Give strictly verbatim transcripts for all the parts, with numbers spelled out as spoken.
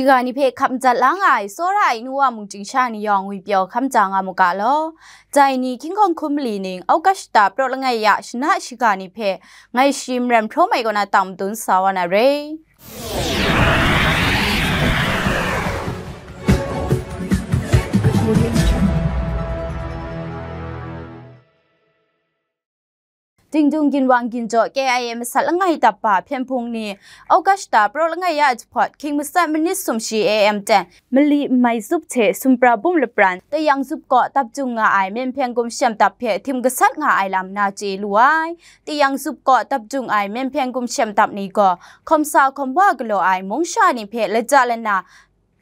Ga ni hpe hkap madat la nga ai tsawra ai nu wa mungchying sha ni yawng ngwipyaw hkam ja nga mu ga law. Dai ni hkying hkawng hkum mali ning August shata praw langai ya shana shiga ni hpe ngai shi Maren Hpraw Mai kaw na tang madun sa wa na re. Dingdung ginwang ginjaw K I A masat langai dap ba hpyen hpung ni August shata praw langai ya jahpawt hkying matsat manit sumshi A M ten mali n mai zup hte sumpra bum lapran Tayang zup kaw dap jung nga ai Myen Hpyen Gumshem dap hpe htim gasat nga ai lam na chye lu ai. Tayang zup kaw dap jung ai Myen Hpyen Gumshem dap ni gaw hkawm sa hkawm wa galaw ai mung sha ni hpe laja lana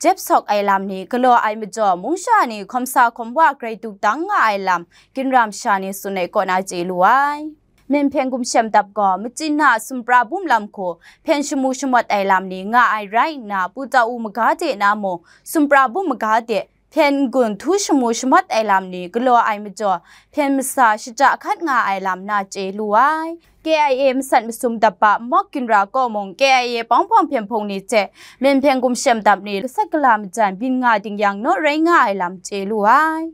jep sawk ai lam ni galaw ai majaw, mung sha ni hkawm sa hkawm wa grai duk dang nga ai lam ginra masha ni tsun ai kaw na chye lu ai. Myen Hpyen Gumshem dap gaw, machyin na sumpra bum lam hku hpyen shamu shamawt ai lam ni nga ai rai nna, Pu Tau maga de na mung, sumpra bum maga de hpyen n-gun htu shamu shamawt ai lam ni galaw ai majaw, hpyen masa shata hkat nga ai lam na chye lu ai. K I A masat masum dap ba nmawk ginra kaw mung, K I A pawng hpawng hpyen hpung ni hte Myen Hpyen Gumshem dap ni gasat gala majan byin nga ding yang naw rai nga ai lam chye lu ai.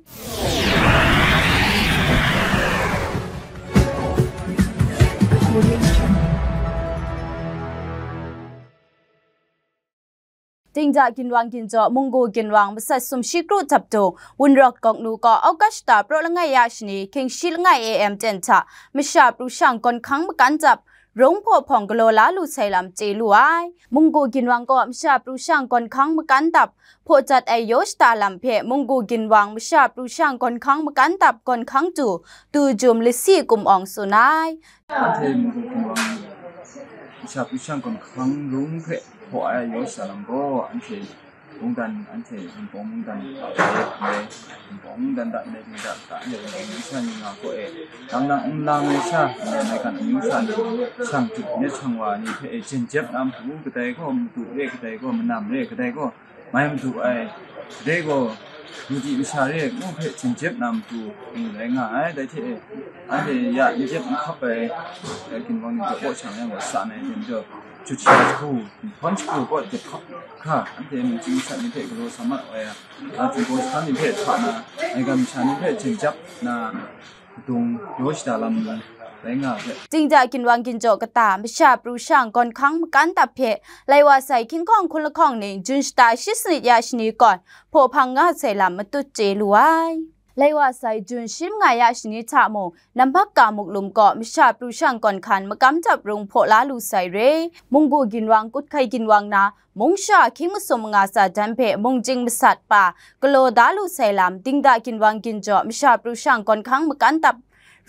Dingda ginwang ginjaw Munggu ginwang masat sumshi kru dap dung, Wunrawk Gawknu gaw August shata praw langai ya shani, hkying shi langai A M ten hta, masha pru shang gawn hkang makan dap, rung hpaw hpawng galaw la lu sai lam chye lu ai. Munggu ginwang gaw masha pru shang gawn hkang makan dap, hpaw jat ai yaw shata lam hpe Munggu ginwang masha pru shang gawn hkang makan dap gawn hkang du, du jum lasi kum awng tsun ai. Anhte Munggu ginwang masha pru shang gawn hkang rung hpe hpaw ai yaw shata lam gaw, anhte mungdan, anhte Wunpawng mungdan hta e, Wunpawng mungdan hta ndai ting hta, hta ndai ting sha ni nga hkaw e, lang lang n lang ai sha, ndai maigan amyu sha ni, shang tup myit shang wa ni hpe e, jenjep na matu kadai gaw, matu re kadai gaw, manam re kadai gaw, mai matu ai, kadai gaw, madi masha re ngu hpe jenjep na matu, rai nga ai. Dai hte e, anhte ya n jep n hkap ai, ginwang ni jaw kaw shang yang gaw, sa na ai hte majaw, jut sha jahku, nhpawn jahku kaw jep hkap hkra, anhte mungchying masat ni hpe galaw sa mat ai a, a, Jinghpaw jahkan ni hpe hta na, maigan masha ni hpe jenjep na, dung yaw shada lam rai nga ai hte. Dingda ginwang ginjaw kata masha pru shang gawn hkang makan dap hpe, lai wa sai hkying hkawng hkun lahkawng ning, Jun shata shi sanit ya shani kawn, hpaw hpang nga sai lam matut chye lu ai. Lai wa sai Jun shi manga ya shani hta mung, Nambak ka Muklum gaw masha pru shang gawn hkang makam dap rung hpaw la lu sai re. Munggu ginwang kut hkai ginwang na, mung sha hkying masum manga tsa dan hpe mung jing masat pa galaw da lu sai lam, Dingda ginwang ginjaw masha pru shang gawn hkang makan dap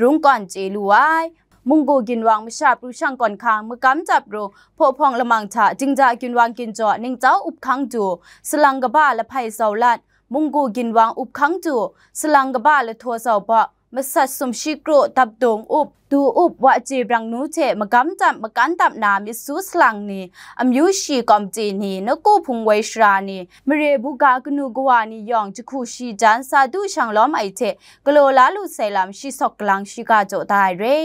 rung kawn chye lu ai. Munggu ginwang masha pru shang gawn hkang makam dap rung hpaw hpawng lamang hta, Dingda ginwang ginjaw ningcau up hkang du, salang kaba lahpai zau lat, Munggu ginwang up hkang du, salang kaba lahtaw zau baw, masat sumshi kru dap dung up, du up, wa chye brang nu hte magam dap makan dap na myit su salang ni, amyu shi kawmte ni, naku hpung woi sara ni, mare buga kanu kawa ni yawng jahku shi jan sa du shang lawm ai hte, galaw la lu sai lam shi sawk galang shiga jaw da ai re.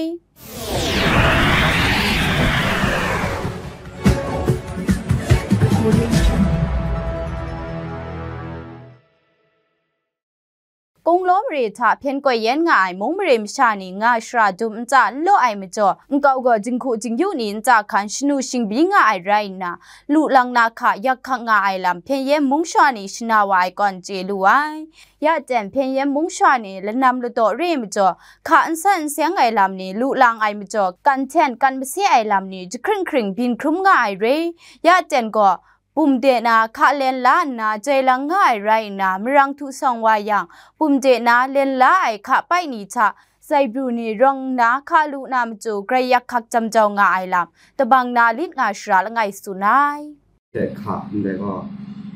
Kunglaw mare hta hpyen koi yen nga ai mung mare masha ni nga shara dum ntsa n law ai majaw, nkau gaw jinghku jingyu ni ntsa hkan shanu shingbyi nga ai rai nna, lu lang na hka yak hkak nga ai lam Hpyen Yen mung sha ni shana wa ai kawn chye lu ai. Ya ten Hpyen Yen mung sha ni lanam ladaw re ai majaw, hka n san n seng ai lam ni lu lang ai majaw, kan hten kan mase ai lam ni jahkring hkring byin hkrum nga ai re. Ya ten gaw, bum de na hka len la nna jai lang nga ai rai nna, marang htu sawng wa yang, bum de na len la ai hka pai ni hta, zai bru ni rawng nna hka lu na matu grai yak hkak jam jau nga ai lam, tabang na lit nga shara langai tsun ai. Ndai hka ndai gaw,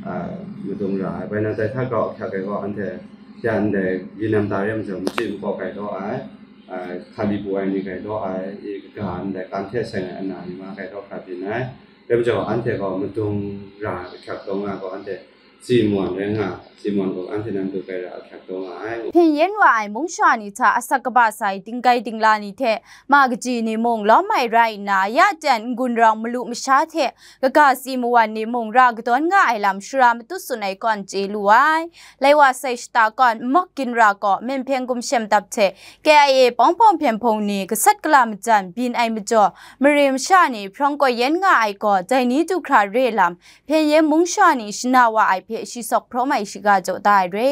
a, madung ra ai. Bai nang dai hta grau ahkyak ai gaw, anhte ya ndai ginam da re majaw, machyi makawk grai law ai, a, hkali bu ai ni grai law ai, i kaga ndai kan hte seng ai ana ni ma grai law hkra byin ai. Dai majaw, anhte gaw madung ra ahkyak taw nga gaw, anhte Simon rai nga, Simon gaw anhte nan du kai ra ahkyak taw nga ai. Hpyen yen wa ai mungsha ni hta asak kaba sai dinggai dingla ni hte ma kaji ni mung lawm ai rai nna, ya ten n-gun rawng malu masha hte kaga si mawan ni mung ra kadawn nga ai lam shara matut tsun ai kawn chye lu ai. Lai wa sai shata kawn Nmawk Ginra gaw Myen Hpyen Gumshem Dap hte K I A Pawng Pawng Hpyen Hpung ni gasat gala majan byin ai majaw, mare masha ni hprawng koi yen nga ai gaw, dai ni du hkra re lam, Hpyen yen mungsha ni shana wa ai hpe shi sawk hprawm ai shiga jaw da ai re.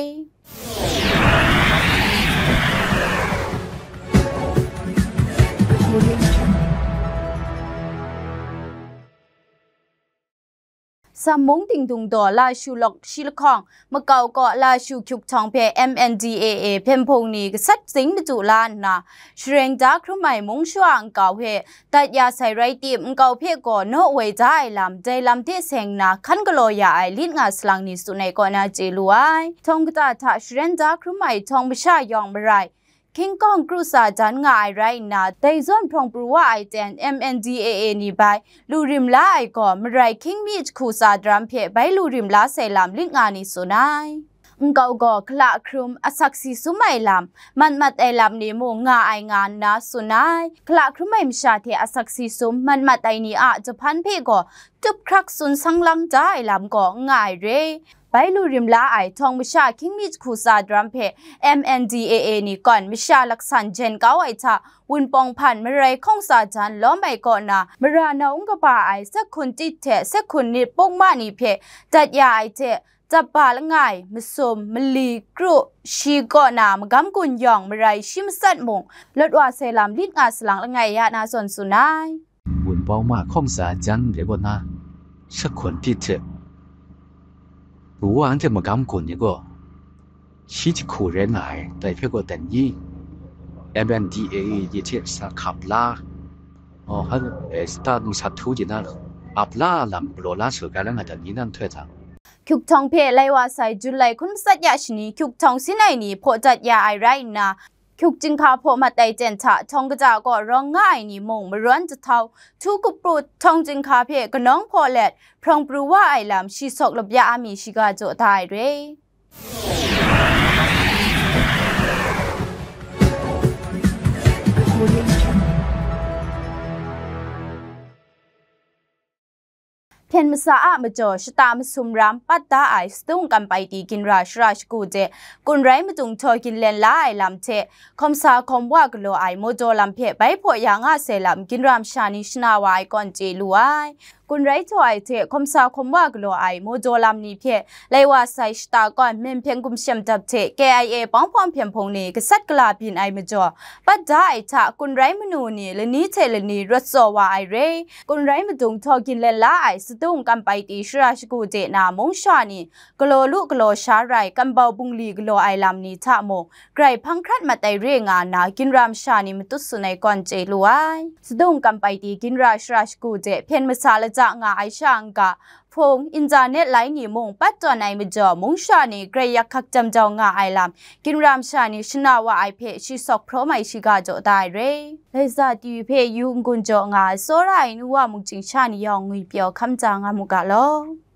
Sam mung dingdung daw Lashu lawk shi lahkawng makau kaw Lashu Hkyuk htawng hpe M N D A A Hpyen Hpung ni gasat zing madu la nna, shareng da hkrum ai mungsha nkau hpe dat ya sai rai tim, nkau hpe gaw naw woi da ai lam, dai lam hte seng nna hkan galaw ya ai lit nga salang ni tsun ai kaw na chye lu ai. Htawng kata hta sharen da hkrum ai htawng masha yawng marai, hkying kawng kru tsa dan nga ai rai nna, dai zawn hprawng pru wa ai ten M N D A A ni bai lu rim la ai gaw, marai hkying mi jahku tsa daram hpe bai lu rim la sai lam lit nga ni tsun ai. Nkau gaw hkala hkrum asak si sum ai lam, mat mat ai lam ni mung nga ai nga nna tsun ai. Hkala hkrum ai masha hte asak si sum, mat mat ai ni a jahpan hpe gaw tup hkrak tsun sang lang da ai lam gaw n nga ai re. Bai lu rim la ai htawng masha hkying mi jahku tsa daram hpe M N D A A ni kawn masha laksan jen kau ai hta, wunpawng hpan marai hkawng tsa jan lawm ai kaw na, mara nau n kaba ai sekhun tit hte sekhun nit pukma ni hpe dat ya ai hte, tap ba langai, masum, mali, kru, shi kaw na magam gun yawng marai shi matsat mung, lawt wa sai lam lit nga salang langai ya na zawn tsun ai. Wunpawng ma hkawng tsa jan de kaw na, sekhun tit hte ru wa anhte magam gun ni gaw, shi jahku rai nga ai, dai hpe gaw dan i, M N D A A ni hte sa hkap la, oh, han, eh, sata nu sat htu ji na, ap la lam galaw la su ga la nga dan i nan htoi hta. Hkyuk htawng hpe lai wa sai Julai hkun matsat ya shani Hkyuk htawng sin ai ni hpaw dat ya ai rai nna, Hkyuk chyinghka hpaw mat ai ten hta htawng kata kaw rawng nga ai ni mung marawn jahtau, htu kupru htawng chyinghka hpe kanawng hpaw let hprawng pru wa ai lam shi sawk lapya a mi shiga jaw da ai re. Hpyen masa a majaw shata masum ram pat da ai Sadung Kam Paiti ginra shara shagu de kun rai madung htaw ginlen la ai lam hte, hkawm sa hkawm wa galaw ai mawdaw lam hpe bai hpaw ya nga sai lam ginra masha ni shana wa ai kawn chye lu ai. Kun rai htaw ai hte hkawm sa hkawm wa galaw ai mawdaw lam ni hpe lai wa sai shata kawn Myen Hpyen Gumshem Dap hte K I A Pawng Pawng Hpyen Hpung ni gasat gala byin ai majaw, pat da ai hta kun rai manu ni lani hte lani rawt tsaw wa ai re. Kun rai madung htaw ginlen la ai Sadung Kam Paiti shara shagu de na mungsha ni galaw lu galaw sha rai, kambau bungli galaw ai lam ni hta mung, grai hpang hkrat mat ai re nga nna, ginra masha ni matut tsun ai kawn chye lu ai. Sadung Kam Paiti ginra shara shagu de hpyen masa lata nga ai sha n-ga, hpung, internet lai ni mung pat tawn ai majaw, mungsha ni grai yak hkak jam jau nga ai lam, ginra masha ni shana wa ai hpe shi sawk hprawm ai shiga jaw da ai re. Laiza T V hpe yu n-gun jaw nga ai tsawra ai nu wa mungchying sha ni yawng ngwi pyaw hkam ja nga mu ga law.